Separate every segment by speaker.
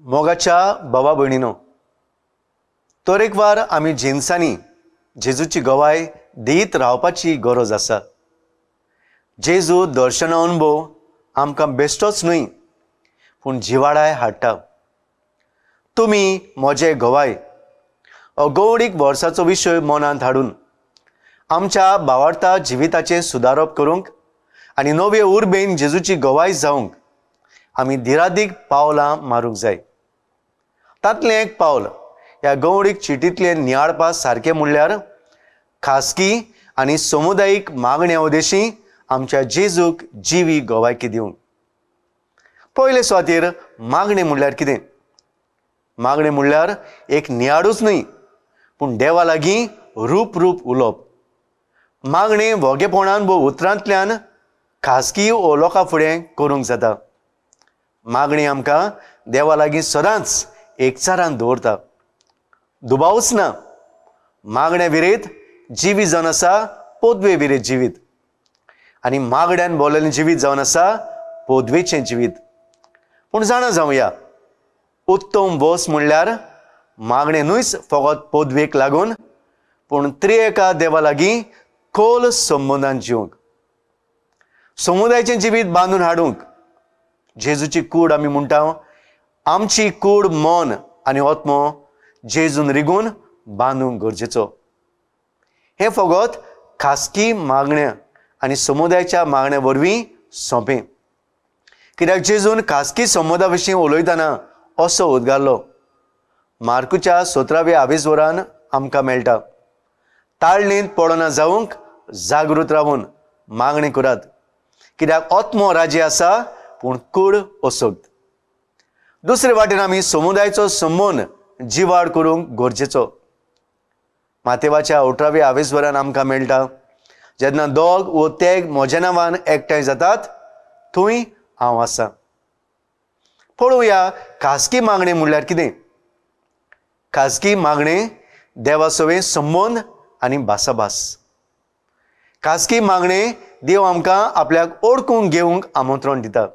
Speaker 1: मोगाच्या भावा भयणीनो, तरेकवार आमी जिनसांनी जेजूची गवाय दीत रावपाची गरज आसा। जेजू दर्शना अनुभव आमकां बेश्टोच न्हय पूण जिवाडाय हाडटा। तुमी म्हजे गवाय हो गौडीक वर्साचो विशय मनांत हाडून आमच्या भावार्था जिविताचें सुदारप करूंक आनी नवे उर्बेन जेजूची गवाय जावंक आमी दिरादीक पावलां मारूंक जाय। तातलें एक पावल ह्या गौडीक चिटींतलें नियाळपा सारकें म्हणल्यार खासगी आनी समुदायीक मागण्या उद्देशी आमच्या जेजूक जिवी गवायकी दिवंक। पयले सुवातेर मागणें म्हणल्यार कितें? मागणें म्हणल्यार एक नियाळूच न्हय पूण देवा लागीं रूप रूप उलोवप। मागणें वोगेपणान वो उतरांतल्यान खासगी वो लोकां फुडें करूंक जाता। मागणी आमकां देवा लागीं सदांच एकचारान दवरता। दुबावच ना, मागण्या विरेत जिवीत जावन आसा पोदवे विरेत जिवीत आनी मागण्यान बोल्लेलें जिवीत जावन आसा पोदवेचें जिवीत। पूण जाणा जावया, उत्तम वस म्हणल्यार मागणें न्हूच फकत पोदवेक लागून पूण त्रिएका देवा लागीं खोल संबंदान जिवंक, समुदायाचें जिवीत बांदून हाडूंक। जेजूची कूड आमी म्हणटा, आमची कूड मन आनी आत्मो जेजून रिगून बांदूंक गरजेचो। हें फकत खासगी मागण्या आनी समुदायाच्या मागण्या वरवीं सोंपें, कित्याक जेजून खासगी संबंदा विशीं उलयतना असो उद्गारलो। मार्कुच्या 17व्या आवेजवरान आमकां मेळटा, ताळणींत पडना जावंक जागृत रावून मागणी करात, कित्याक आत्मो राजी आसा पूण कूड असोक्त। दुसरे वाटेन आमी समुदायाचो संबंद जिवाड करूंक गरजेचो। मातेवाच्या 18व्या आवेजवरान आमकां मेळटा, जेन्ना दोग वो तेग म्हज्या नांवान एकठांय जातात थंय हांव आसा। पळोवया खासगी मागणें म्हणल्यार कितें? खासगी मागणें देवा सवें संबंद आनी भासाभास। खासगी मागणें देव आमकां आपल्याक ओळखून घेवंक आमंत्रण दिता।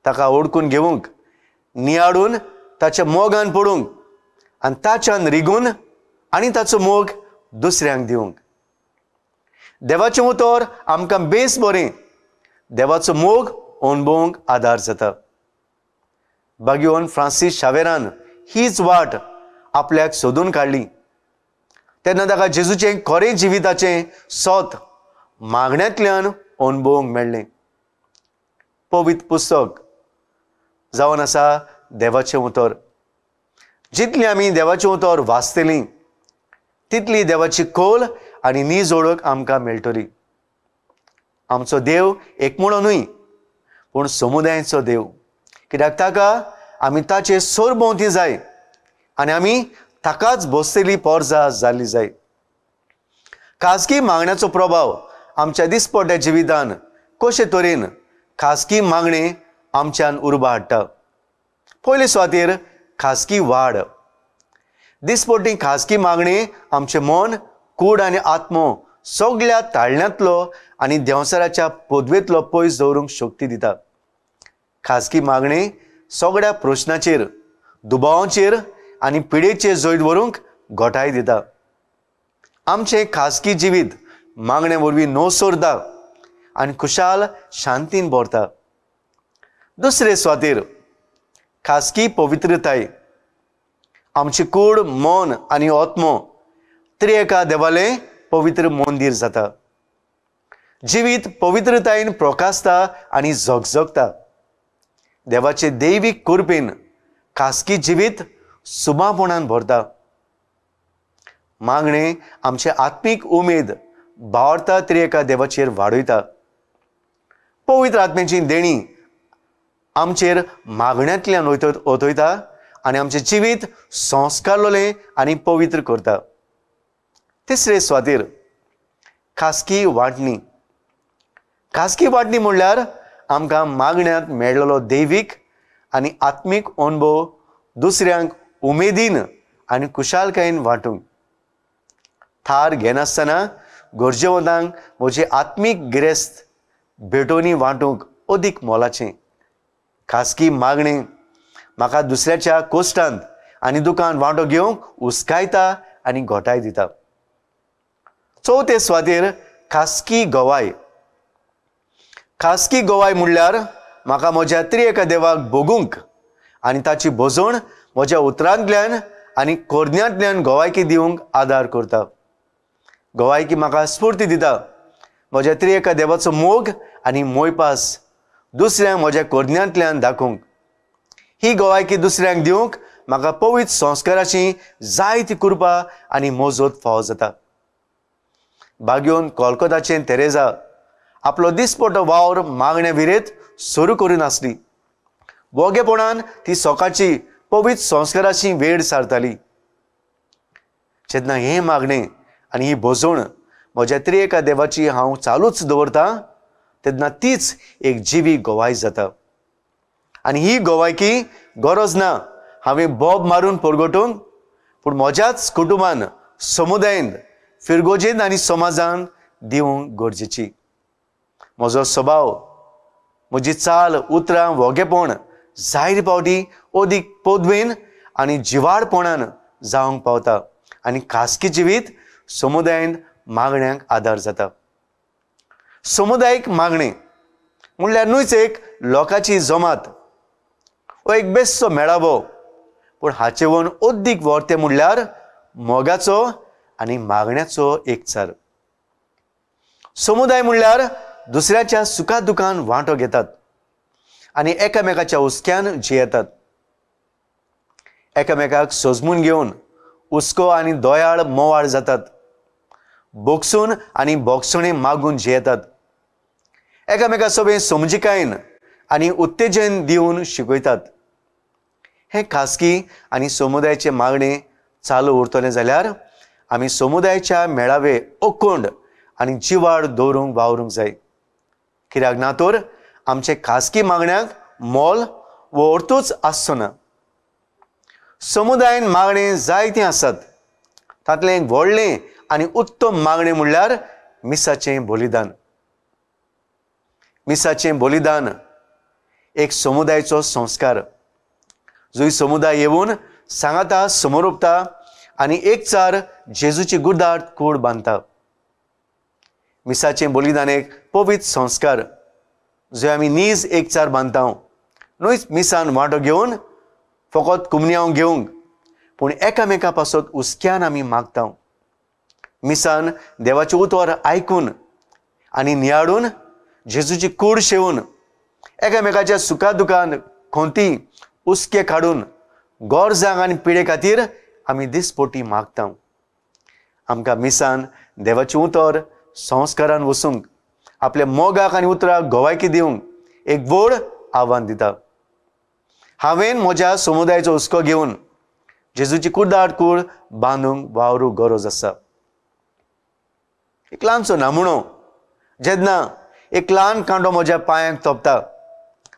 Speaker 1: ताका ओळखून घेवंक, नियाळून ताच्या मोगान पडूंक आनी ताच्यान रिगून आनी ताचो मोग दुसऱ्यांक दिवंक। देवाचें उतर आमकां बेस बरें देवाचो मोग अणभवूंक आदार जाता। बागियोन फ्रांसीस शावेरान हीच वाट आपल्याक सोदून काडली तेन्ना ताका जेजूचें खरें जिविताचें सत मागण्यांतल्यान अणभवूंक मेळ्ळें। पवित्र पुस्तक जावन आसा देवाचें उतर। जितली आमी देवाचें उतर वाचतलीं तितली देवाची खोल आनी नीज ओळख आमकां मेळटली। आमचो देव एकमुळो न्हय पूण समुदायाचो देव, कित्याक ताका आमी ताचे सरभोंवती जाय आनी आमी ताकाच बसतली पोरजा जाल्ली जाय। खासगी मागण्याचो प्रभाव आमच्या दिसपट्ट्या जिवितान कशे तरेन खासगी मागणें आमच्यान उर्बा हाडटा। पयले सुवातेर खासगी वाड। दिसपट्टी खासगी मागणें आमचें मन, कूड आनी आत्मो सगळ्या ताळण्यांतलो आनी देंवचाराच्या पदवेंतलो पयस दवरूंक शक्ती दिता। खासगी मागणें सगळ्या प्रश्नाचेर, दुबावांचेर आनी पिडेचेर जैत व्हरूंक घटाय दिता। आमचें खासगी जिवीत मागणे वरवीं नवसरता आनी खुशाल शांतीन भरता। दुसरे सुवातेर खासगी पवित्रताय। आमची कूड, मन आनी आत्मो त्रिएका देवालें पवित्र मंदीर जाता। जिवीत पवित्रतायेन प्रकाशता आनी झगझगता। देवाचे दैवीक कृपेन खासगी जिवीत सुबापणान भरता। मागणें आमचे आत्मीक उमेद भावार्था त्रिएका देवाचेर वाडयता। पवित्र आत्म्याची देणी आमचेर मागण्यांतल्यान ओतयता आनी आमचें जिवीत संस्कारलें आनी पवित्र करता। तिसरे सुवातेर खासगी वांटणी. खासगी वांटणी म्हणल्यार आमकां मागण्यांत मेळ्ळलो दैवीक आनी आत्मीक अणभव दुसऱ्यांक उमेदीन आनी खुशालकायेन वांटूंक. थार घेनासतना गरजेवंतांक म्हजें आत्मीक गिरेस्त भेटोवणी वांटूंक अदीक मोलाचें. खासगी मागणें म्हाका दुसऱ्याच्या कोश्टांत आनी दुकान वांटो घेवंक उस्कायता आनी घोटाय दिता. चवथे सुवातेर खासगी गवाय. खासगी गवाय म्हणल्यार म्हाका म्हज्या त्रिएका देवाक भोगूंक आनी ताची भोजवण म्हज्या उतरांतल्यान आनी कोरण्यांतल्यान गवायकी दिवंक आदार करता. गवायकी म्हाका स्फूर्ती दिता म्हज्या त्रिएका देवाचो मोग आनी मोयपास दुसऱ्यांक म्हज्या कोरण्यांतल्यान दाखोवंक. ही गवायकी दुसऱ्यांक दिवंक म्हाका पवित्र संस्काराची जायती कृपा आनी मोजत फावो जाता. बागयोन कोलकोताचें तेरेजा आपलो दिसपटो वावर मागण्या विरेत सुरू करून आसली. वोगेपणान ती सकाळची पवित्र संस्काराची वेळ सारताली. जेन्ना हें मागणें आनी ही भोजवण म्हज्या त्रिएका देवाची हांव चालूच दवरतां तेन्ना तीच एक जिवी गवाय जाता. आनी ही गवायकी गरज ना हांवें बोब मारून परगटूंक, पूण म्हज्याच कुटुंबान, समुदायेन, फिरगोजेन आनी समाजान दिवंक गरजेची. म्हजो स्वभाव, म्हजी चाल, उतरां, वोगेपण जायते फावटी अदीक पदवेन आनी जिवाडपणान जावंक पावता आनी खासगी जिवीत समुदायेन मागण्यांक आदार जाता. समुदायीक मागणें म्हणल्यार न्हूच एक लोकांची जमात हो एक बेस्टो मेळावो, पूण हाचे वयर अदीक व्हरतें म्हणल्यार मोगाचो आनी मागण्याचो एकचार. समुदाय म्हणल्यार दुसऱ्याच्या सुखा दुखान वांटो घेतात आनी एकामेकाच्या हुस्क्यान जियेतात. एकामेकाक सोजमून घेवन हुस्को आनी दयाळ मोवाळ जातात. बोगसून आनी बोगसणे मागून जियेतात. एकामेका सोबें समजिकायेन आनी उत्तेजन दिवन शिकयतात. हें खासगी आनी समुदायाचें मागणें चालू उरतलें जाल्यार आमी समुदायाच्या मेळावे अखंड आनी जिवाळ दवरूंक वावरूंक जाय. कित्याक ना तर आमचे खासगी मागण्यांक मोल वो अर्थूच आसचो ना. समुदायन मागणें जायतीं आसात. तातलें एक व्हडलें आनी उत्तम मागणें म्हणल्यार मिसाचें बलिदान. मिसाचें बलिदान एक समुदायाचो संस्कार, जंय समुदाय येवन सांगाता समोर उबता आनी एकचार जेजूची गुरदार कूड बांदता. मिसाचें बलिदान एक पवित्र संस्कार जंय आमी नीज एकचार बांदता. न्हूच मिसान वांटो घेवन फकत कुमन्यांव घेवंक, पूण एकामेका पासत हुस्क्यान आमी मागता. मिसान देवाचें उतर आयकून आनी नियाळून जेजूची कूड शेवून एकामेकाच्या सुखा दुखान खोंती हुस्के काडून गरजांक आनी पिडे खातीर आमी दिसपोटी मागता. आमकां मिसान देवाचें उतर संस्कारान वचूंक, आपल्या मोगाक आनी उतराक गवायकी दिवंक एक व्हड आव्हान दिता. हांवें म्हज्या समुदायाचो हुस्को घेवन जेजूची कुर्दार कूड बांदूंक वावरूंक गरज आसा. एक ल्हानसो नामुणो जेन्ना एक ल्हान कांडो म्हज्या पांयांक तोपता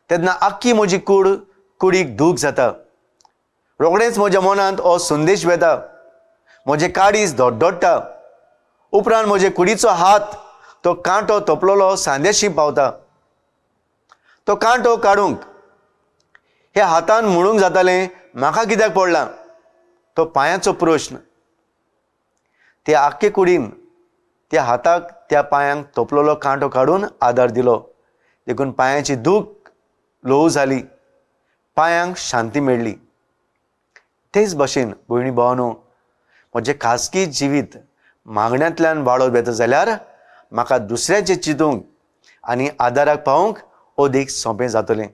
Speaker 1: तेन्ना आख्खी म्हजी कूड कुडीक दूख जाता. रोखडेंच म्हज्या मनांत हो संदेश वेता, म्हजें काळीज धडधडटा. उपरांत म्हजे कुडीचो हात तो कांटो तोपलेलो सांद्याशी पावता. तो कांटो काडूंक ह्या हातान म्हणूंक जातालें म्हाका कित्याक पडलां, तो पांयाचो प्रश्न. ते आख्खे कुडीन त्या हाताक त्या पांयांक तोपलेलो कांटो काडून आदार दिलो, देखून पांयाची दूख ल्हव जाली, पांयांक शांती मेळ्ळी. तेच भशेन भयणी भावानो, म्हजें खासगी जिवीत मागण्यांतल्यान वाडोवप येता जाल्यार म्हाका दुसऱ्याचें चिंतूंक आनी आदाराक पावोवंक अदीक सोंपें जातलें.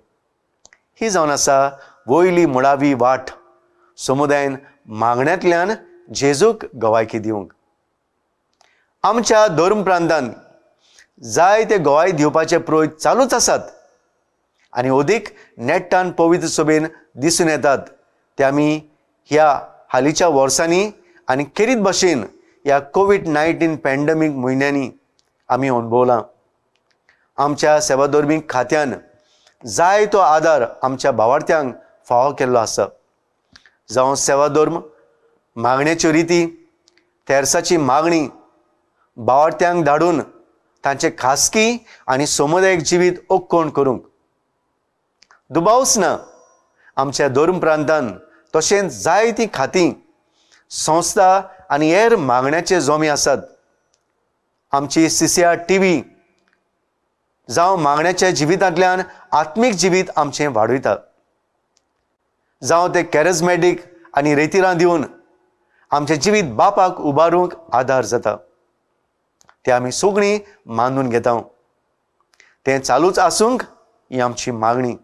Speaker 1: ही जावन आसा वयली मुळावी वाट समुदायन मागण्यांतल्यान जेजूक गवायकी दिवंक. आमच्या धर्म प्रांतान जायते गवाय दिवपाचे प्रयोग चालूच आसात आनी अदीक नेट्टान पवित्र सभेन दिसून येतात ते आमी ह्या हालींच्या वर्सांनी आनी खेरीत भाशेन ह्या कोवीड-19 पॅन्डेमीक म्हयन्यांनी आमी अणभवलां। आमच्या सेवाधर्मीक खात्यान जायतो आदार आमच्या भावार्थ्यांक फावो केल्लो आसा। जावं सेवाधर्म, मागण्याच्यो रिती, तेर्साची मागणी भावार्थ्यांक धाडून तांचे खासगी आनी समुदायीक जिवीत ओक्कोण करूंक। दुबावच ना आमच्या धर्म प्रांतान तशेंच जायतीं खातीं, संस्था आनी हेर मागण्याचे जोमे आसात। आमची CCR TV जावं मागण्याच्या जिवितांतल्यान आत्मीक जिवीत आमचें वाडयता, जावं ते कॅरिज्मॅटीक आनी रेतिरां दिवन आमचें जिवीत बापाक उबारूंक आदार जाता। ते आमी सगळीं मानून घेता, तें चालूच आसूंक ही आमची मागणी।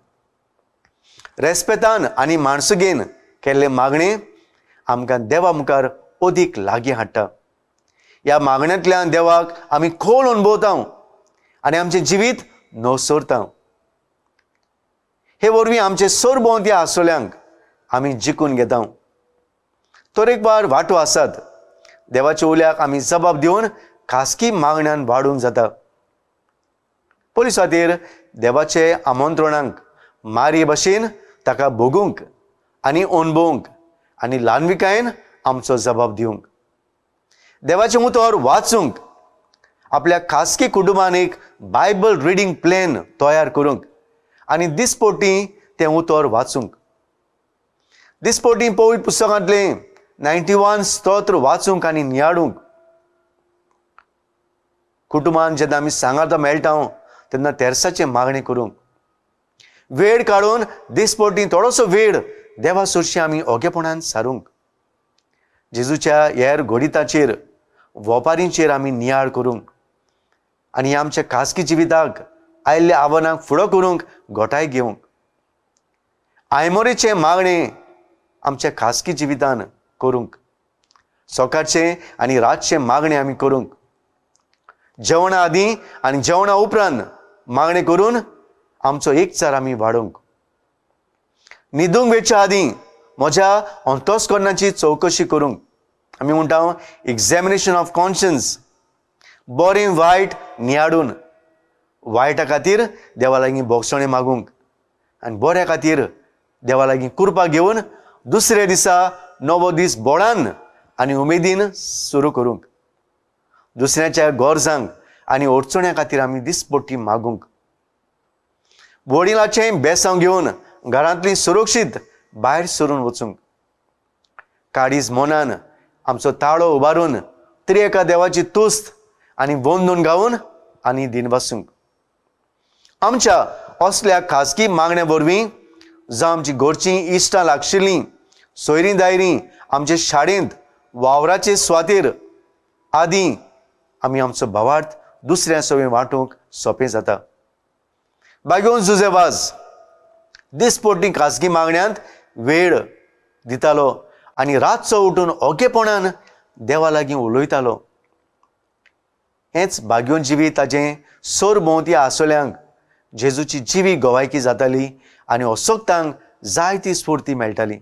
Speaker 1: रेस्पेतान आनी माणसुगेन केल्ले मागणे आमकां देवा मुखार अदीक लागीं हाडटा। ह्या मागण्यांतल्यान देवाक आमी खोल अणभवता आनी आमचें जिवीत नवसरता। हे वरवीं आमचे सरभोंवती आसल्यांक आमी जिखून घेता। तरेकवार वांटो आसात। देवाच्या उल्याक आमी जबाब दिवन खासगी मागण्यान वाडूंक जाता। पोलीस खातीर देवाचे आमंत्रणांक मारी भशेन ताका भोगूंक आनी अणभवूंक आनी ल्हानविकायेन आमचो जबाब दिवंक, देवाचें उतर वाचूंक, आपल्या खासगी कुटुंबान एक बायबल रिडींग प्लॅन तयार करूंक आनी दिसपटी तें उतर वाचूंक, दिसपटी पवित्र पुस्तकांतलें 91 स्तोत्र वाचूंक आनी नियाळूंक। कुटुंबान जेन्ना आमी सांगाता मेळटा तेन्ना तेर्साचें मागणें करूंक वेळ काडून दिसपटी थोडोसो वेळ देवा सरशी आमी ओगेपणान सारूंक, जेजूच्या हेर घडिताचेर वोपारींचेर आमी नियाळ करूंक आनी आमच्या खासगी जिविताक आयिल्ल्या आव्हानांक फुडो करूंक घोटाय घेवंक। आयमोरेचें मागणें आमच्या खासगी जिवितान करूंक, सकाळचें आनी रातचें मागणें आमी करूंक, जेवणा आदीं आनी जेवणा उपरांत मागणें करून आमचो एकचार आमी वाडोवंक। न्हिदूंक वेच्या आदीं म्हज्या अंतस्करणाची चवकशी करूंक, आमी म्हणटा एग्जॅमिनेशन ऑफ कॉन्शियन्स, बरें वायट नियाडून वायटा खातीर देवा लागीं भोगसणें मागूंक आनी बऱ्या खातीर देवा लागीं कुरपा घेवन दुसऱ्या दिसा नवो दीस बोळान आनी उमेदीन सुरू करूंक। दुसऱ्याच्या गरजांक आनी अडचण्यां खातीर आमी दिसपट्टी मागूंक। वडिलाचें बेसांव घेवन घरांतली सुरक्षीत भायर सरून वचूंक। काळीज मनान आमचो ताळो उबारून त्रिएका देवाची तुस्त आनी वंदून गावन आनी दिनवासूंक। आमच्या असल्या खासगी मागण्या वरवीं जावं आमची घरचीं इश्टां लागशिल्लीं, सोयरीं दायरीं, आमचे शाळेंत, वावराचे सुवातेर आदी आमी आमचो भावार्थ दुसऱ्या सवें वांटूंक सोंपें जाता। बागेवन जुजे वाज दिसपट्टी खासगी मागण्यांत वेळ दितालो आनी रातचो उठून ओगेपणान देवा लागीं उलयतालो। हेंच बागेवन जिवीत ताजें सरभोंवती आसल्यांक जेजूची जिवी गवायकी जाताली आनी असक्तांक जायती स्फूर्ती मेळटाली।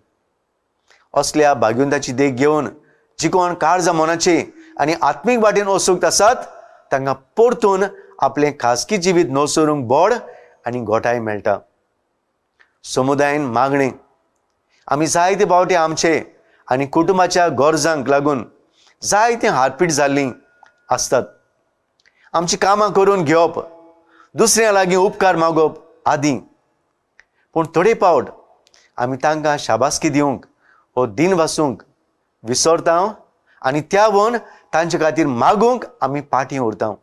Speaker 1: असल्या भाग्यवंताची देख घेवन जी कोण काळजा मनाचे आनी आत्मीक वाटेन असक्त आसात तांकां परतून आपलें खासगी जिवीत नसरूंक बोड आनी गोठाय मेळटा। समुदायन मागणें आमी जायते फावटी आमचे आनी कुटुंबाच्या गरजांक लागून जायते हारपीट जाल्लीं आसतात। आमची कामां करून घेवप, दुसऱ्या लागीं उपकार मागप आदी, पूण थोडे फावट आमी तांकां शाबासकी दिवंक हो दिन वासूंक विसरता आनी त्या वोन तांचे खातीर मागूंक आमी फाटीं उरता।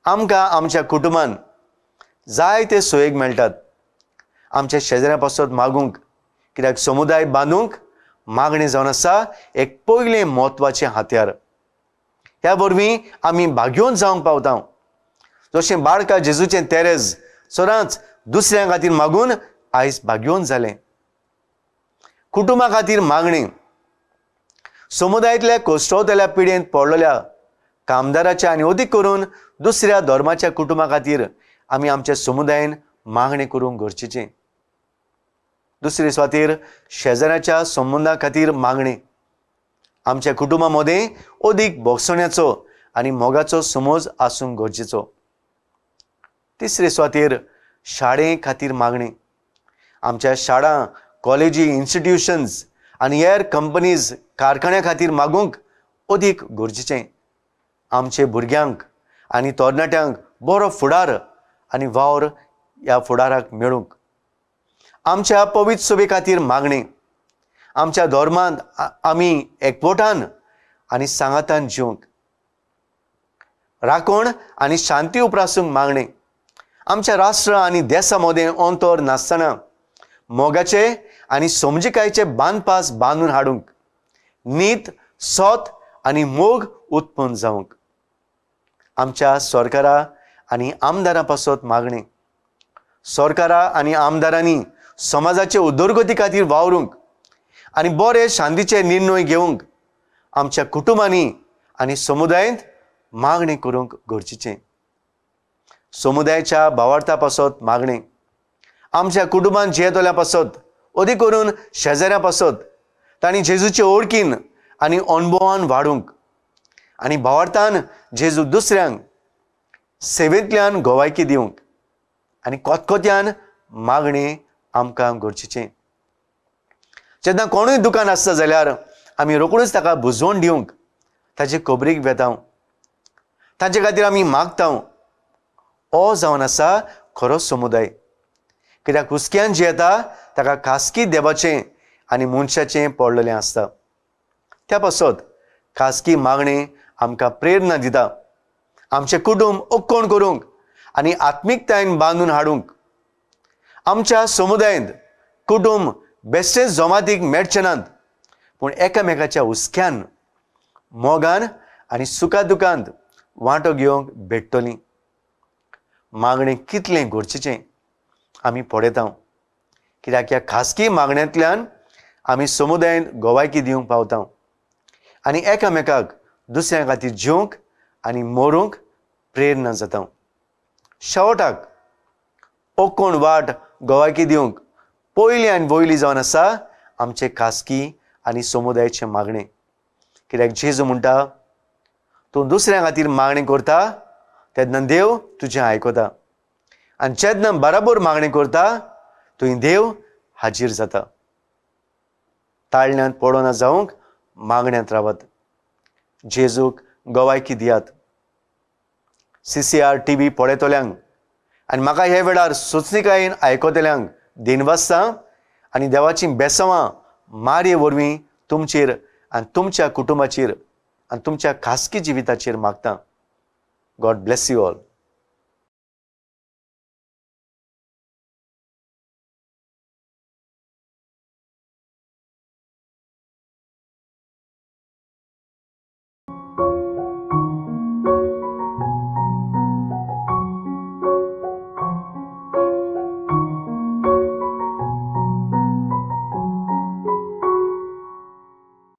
Speaker 1: आमकां आमच्या कुटुंबान जायते सोयेक मेळटात आमच्या शेजऱ्या पासत मागूंक, कित्याक समुदाय बांदूंक मागणें जावन आसा एक पयलें म्हत्वाचें हत्यार। ह्या वरवीं आमी भाग्योन जावंक पावता। जशें बाळका जेजूचें तेरेज सदांच दुसऱ्यां खातीर मागून आयज भाग्योन जालें। कुटुंबा खातीर मागणें समुदायांतल्या कोश्टवतल्या पिडेंत पडलेल्या कामदाराच्या आनी अदीक करून दुसऱ्या धर्माच्या कुटुंबा खातीर आमी आमच्या समुदायेन मागणें करूंक गरजेचें। दुसरे सुवातेर शेजाऱ्याच्या संबंदा खातीर मागणें आमच्या कुटुंबा मदें अदीक भोगसण्याचो आनी मोगाचो समज आसूंक गरजेचो। तिसरे सुवातेर शाळे खातीर मागणें। आमच्या शाळा, कॉलेजी, इन्स्टिट्युशन्स आनी हेर कंपनीज, कारखान्या खातीर मागूंक अदीक गरजेचें। आमचे भुरग्यांक आनी तरणाट्यांक बरो फुडार आनी वावर ह्या फुडाराक मेळूंक। आमच्या पवित्र सभे खातीर मागणें। आमच्या धर्मांत आमी एकवटान आनी सांगातान जिवंक, राखण आनी शांती उप्रासूंक मागणें। आमच्या राष्ट्र आनी देसा मदें अंतर नासतना मोगाचे आनी समजिकायेचे बांदपास बांदून हाडूंक, नीत, सत आनी मोग उत्पन्न जावंक। आमच्या सरकारा आनी आमदारां पासत मागणें। सरकारा आनी आमदारांनी समाजाचे उदरगती खातीर वावरूंक आनी बरे शांतीचे निर्णय घेवंक आमच्या कुटुंबांनी आनी समुदायांत मागणें करूंक गरजेचें। समुदायाच्या भावार्था पासत मागणें। आमच्या कुटुंबान जियेतल्या पासत, अदीक करून शेजाऱ्यां पासत तांणी जेजूचे ओळखीन आनी अणभवान वाडूंक आनी भावार्थान जेजू दुसऱ्यांक सेवेंतल्यान गवायकी दिवंक आनी कोतकोत्यान मागणें आमकां गरजेचें। जेन्ना कोणूय दुकान आसता जाल्यार आमी रोखडूच ताका बुजवण दिवंक ताचे खबरीक वेता, ताचे खातीर आमी मागता। हो जावन आसा खरो समुदाय। कित्याक हुस्क्यान जियेता ताका खासगी देवाचें आनी मनशाचें पडलेलें आसता। त्या पासत खासगी मागणें आमकां प्रेरणा दिता आमचें कुटुंब ओक्कोण करूंक आनी आत्मिकतायेन बांदून हाडूंक। आमच्या समुदायांत कुटुंब बेश्टेच जमातीक मेळचे नात, पूण एकामेकाच्या हुस्क्यान, मोगान आनी सुखा दुखांत वांटो घेवंक भेट्टलीं। मागणें कितलें गरजेचें आमी पळयता, कित्याक ह्या खासगी मागण्यांतल्यान आमी समुदायांत गवायकी दिवंक पावता आनी एकामेकाक दुसऱ्या खातीर जिवंक आनी मरूंक प्रेरणा जाता। शेवटाक ओकोण वाट गवायकी दिवंक पयली आनी वयली जावन आसा आमचे खासगी आनी समुदायाचें मागणें। कित्याक जेजू म्हणटा, तूं दुसऱ्या खातीर मागणें करता तेन्ना देव तुजें आयकता आनी जेन्ना बराबर मागणें करता थंय देव हाजीर जाता। ताळण्यांत पडना जावंक मागण्यांत रावात, जेजूक गवायकी दियात। CCR TV पळयतल्यांक आनी म्हाका ह्या वेळार सुचनिकायेन आयकतल्यांक दिनवासता आनी देवाचीं बेसवां मारये वरवीं तुमचेर आनी तुमच्या कुटुंबाचेर आनी तुमच्या खासगी जिविताचेर मागता। God bless you all.